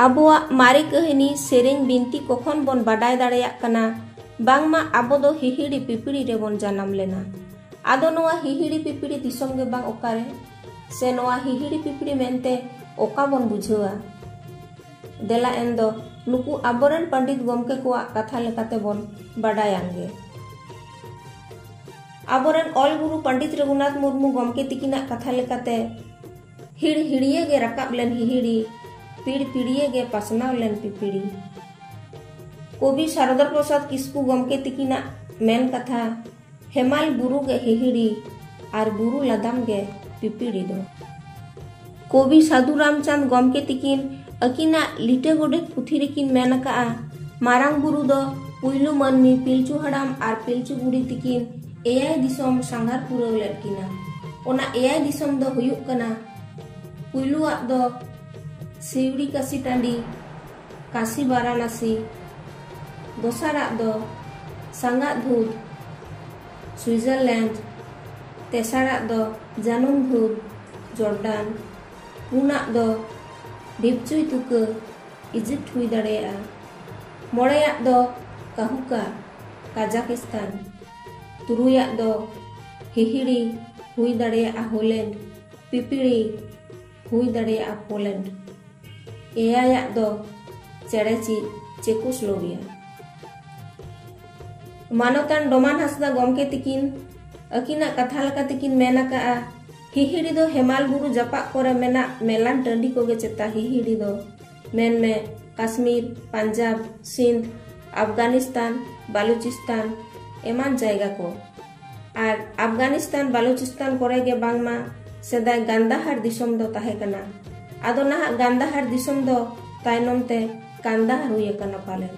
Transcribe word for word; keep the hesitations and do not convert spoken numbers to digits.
ᱟᱵᱚᱣᱟᱜ ᱢᱟᱨᱮ ᱠᱟᱹᱦᱱᱤ, ᱥᱮᱨᱮᱧ, ᱵᱤᱱᱛᱤ ᱠᱚ ᱠᱷᱚᱱ ᱵᱚᱱ ᱵᱟᱰᱟᱭ ᱫᱟᱲᱮᱭᱟᱜ ᱠᱟᱱᱟ, ᱵᱟᱝᱢᱟ ᱟᱵᱚ ᱫᱚ ᱦᱤᱦᱤᱲᱤ ᱯᱤᱯᱤᱲᱤ ᱨᱮᱵᱚᱱ ᱡᱟᱱᱟᱢ ᱞᱮᱱᱟ᱾ ᱟᱫᱚ ᱱᱚᱣᱟ ᱦᱤᱦᱤᱲᱤ ᱯᱤᱯᱤᱲᱤ ᱫᱤᱥᱚᱢ ᱜᱮ ᱵᱟᱝ ᱚᱠᱟᱨᱮ? ᱥᱮ ᱱᱚᱣᱟ ᱦᱤᱦᱤᱲᱤ ᱯᱤᱯᱤᱲᱤ ᱢᱮᱱᱛᱮ ᱚᱠᱟ ᱵᱚᱱ ᱵᱩᱡᱷᱟᱹᱣᱟ? ᱫᱮᱞᱟ ᱮᱱ ᱫᱚ ᱱᱩᱠᱩ ᱟᱵᱚᱨᱮᱱ ᱯᱚᱱᱰᱤᱛ ᱜᱚᱢᱠᱮ ᱠᱚᱣᱟᱜ ᱠᱟᱛᱷᱟ ᱞᱮᱠᱟᱛᱮ ᱵᱚᱱ ᱵᱟᱰᱟᱭᱟᱱ ᱜᱮ᱾ ᱟᱵᱚᱨᱮᱱ ᱚᱞ ᱜᱩᱨᱩ ᱯᱚᱱᱰᱤᱛ ᱨᱚᱜᱷᱩᱱᱟᱛᱷ ᱢᱩᱨᱢᱩ ᱜᱚᱢᱠᱮ ᱛᱤᱠᱤᱱᱟᱜ ᱠᱟᱛᱷᱟ ᱞᱮᱠᱟᱛᱮ, ᱦᱤᱲ ᱦᱤᱲᱤᱭᱟᱹ ᱜᱮ ᱨᱟᱠᱟᱵ ᱞᱮᱱ ᱦᱤᱦᱤᱲᱤ, ᱯᱤᱲ ᱯᱤᱲᱤᱭᱟᱹ ᱜᱮ ᱯᱟᱥᱱᱟᱣ ᱞᱮᱱ ᱯᱤᱯᱤᱲᱤ᱾ ᱠᱚᱵᱤ ᱥᱟᱨᱚᱫᱟ ᱯᱨᱚᱥᱟᱫᱽ ᱠᱤᱥᱠᱩ ᱜᱚᱢᱠᱮ ᱛᱤᱠᱤᱱᱟᱜ ᱢᱮᱱ ᱠᱟᱛᱷᱟ, ᱦᱮᱢᱟᱞ ᱵᱩᱨᱩ ᱜᱮ ᱦᱤᱦᱤᱲᱤ ᱟᱨ ᱵᱩᱨᱩ ᱞᱟᱫᱟᱢ ᱜᱮ ᱯᱤᱯᱤᱲᱤ ᱫᱚ᱾ ᱠᱚᱵᱤ ᱥᱟᱹᱫᱷᱩ ᱨᱟᱢᱪᱟᱸᱫᱽ ᱜᱚᱢᱠᱮ ᱛᱤᱠᱤᱱ ᱟᱹᱠᱤᱱᱟᱜ ᱞᱤᱴᱟᱹ ᱜᱚᱰᱮᱛ ᱯᱩᱛᱷᱤ ᱨᱮᱠᱤᱱ ᱢᱮᱱ ᱟᱠᱟᱫᱼᱟ, ᱢᱟᱨᱟᱝ ᱵᱩᱨᱩ ᱫᱚ ᱯᱩᱭᱞᱩ ᱢᱟᱹᱱᱢᱤ ᱯᱤᱞᱪᱩ ᱦᱟᱲᱟᱢ ᱟᱨ ᱯᱤᱞᱪᱩ ᱵᱩᱲᱦᱤ ᱛᱤᱠᱤᱱ ᱮᱭᱟᱭ ᱫᱤᱥᱚᱢ ᱥᱟᱸᱜᱷᱟᱨ ᱯᱩᱨᱟᱹᱣ ᱞᱮᱫ ᱠᱤᱱᱟ᱾ ᱚᱱᱟ ᱮᱭᱟᱭ ᱫᱤᱥᱚᱢ ᱫᱚ ᱦᱩᱭᱩᱜ ᱠᱟᱱᱟ, ᱯᱩᱭᱞᱩᱣᱟᱜ ᱫᱚ ᱥᱤᱣᱲᱤ ᱠᱟᱥᱤ ᱴᱟᱺᱰᱤ, ᱠᱟᱥᱤ ᱵᱟᱨᱟᱱᱟᱥᱤ, ᱫᱚᱥᱟᱨᱟᱜ ᱫᱚ ᱥᱟᱸᱜᱟᱫ ᱫᱷᱩᱫ, ᱥᱩᱭᱡᱟᱨᱞᱮᱱᱰ, ᱛᱮᱥᱟᱨᱟᱜ ᱫᱚ ᱡᱟᱹᱱᱩᱢ ᱫᱷᱩᱫ, ᱡᱚᱨᱰᱟᱱ, ᱯᱩᱱᱟᱜ ᱫᱚ ᱰᱷᱤᱯᱪᱩᱭ ᱛᱩᱠᱟᱹ, ᱤᱡᱤᱯᱴ ᱦᱩᱭ ᱫᱟᱲᱮᱭᱟᱜᱼᱟ, ᱢᱚᱬᱮᱭᱟᱜ ᱫᱚ ᱠᱟᱦᱩᱠᱟ, ᱠᱟᱡᱟᱠᱤᱥᱛᱟᱱ, ᱛᱩᱨᱩᱭᱟᱜ ᱫᱚ ᱦᱤᱦᱤᱲᱤ, ᱦᱩᱭ ᱫᱟᱲᱮᱭᱟᱜᱼᱟ ᱦᱳᱞᱮᱱᱰ, ᱯᱤᱯᱤᱲᱤ, ᱦᱩᱭ ᱫᱟᱲᱮᱭᱟᱜᱼᱟ ᱯᱳᱞᱮᱱᱰ, ᱮᱭᱟᱭᱟᱜ ᱫᱚ ᱪᱮᱬᱮ ᱪᱤᱜ, ᱪᱮᱠᱳᱥᱞᱳᱵᱤᱭᱟ᱾ ᱢᱟᱱᱚᱛᱟᱱ ᱰᱚᱢᱟᱱ ᱦᱟᱸᱥᱫᱟ ᱜᱚᱢᱠᱮ ᱛᱤᱠᱤᱱ ᱟᱹᱠᱤᱱᱟᱜ ᱠᱟᱛᱷᱟ ᱞᱮᱠᱟ ᱛᱮᱠᱤᱱ ᱢᱮᱱ ᱟᱠᱟᱫᱼᱟ, ᱦᱤᱦᱤᱲᱤ ᱫᱚ ᱦᱮᱢᱟᱞ ᱵᱩᱨᱩ ᱡᱟᱯᱟᱜ ᱠᱚᱨᱮ ᱢᱮᱱᱟᱜ ᱢᱮᱞᱟᱱ ᱴᱟᱺᱰᱤ ᱠᱚᱜᱮ ᱪᱮᱛᱟ ᱦᱤᱦᱤᱲᱤ ᱫᱚ, ᱢᱮᱱᱢᱮ ᱠᱟᱥᱢᱤᱨ, ᱯᱟᱧᱡᱟᱵᱽ, ᱥᱤᱱᱫᱷ, ᱟᱯᱷᱜᱟᱱᱤᱥᱛᱟᱱ, ᱵᱟᱞᱩᱪᱤᱥᱛᱟᱱ ᱮᱢᱟᱱ ᱡᱟᱭᱜᱟ ᱠᱚ᱾ ᱟᱨ ᱟᱯᱷᱜᱟᱱᱤᱥᱛᱟᱱ, ᱵᱟᱞᱩᱪᱤᱥᱛᱟᱱ ᱠᱚᱨᱮ ᱜᱮ ᱵᱟᱝᱢᱟ ᱥᱮᱫᱟᱭ ᱜᱟᱱᱫᱟᱦᱟᱨ ᱫᱤᱥᱚᱢ ᱫᱚ ᱛᱟᱦᱮᱸ ᱠᱟᱱᱟ᱾ ᱟᱫᱚ ᱱᱟᱦᱟᱜ ᱜᱟᱱᱫᱟᱦᱟᱨ ᱫᱤᱥᱚᱢ ᱫᱚ ᱛᱟᱭᱱᱚᱢ ᱛᱮ ᱠᱟᱱᱫᱟᱦᱟᱨ ᱦᱩᱭ ᱟᱠᱟᱱᱟ ᱯᱟᱞᱮᱱ᱾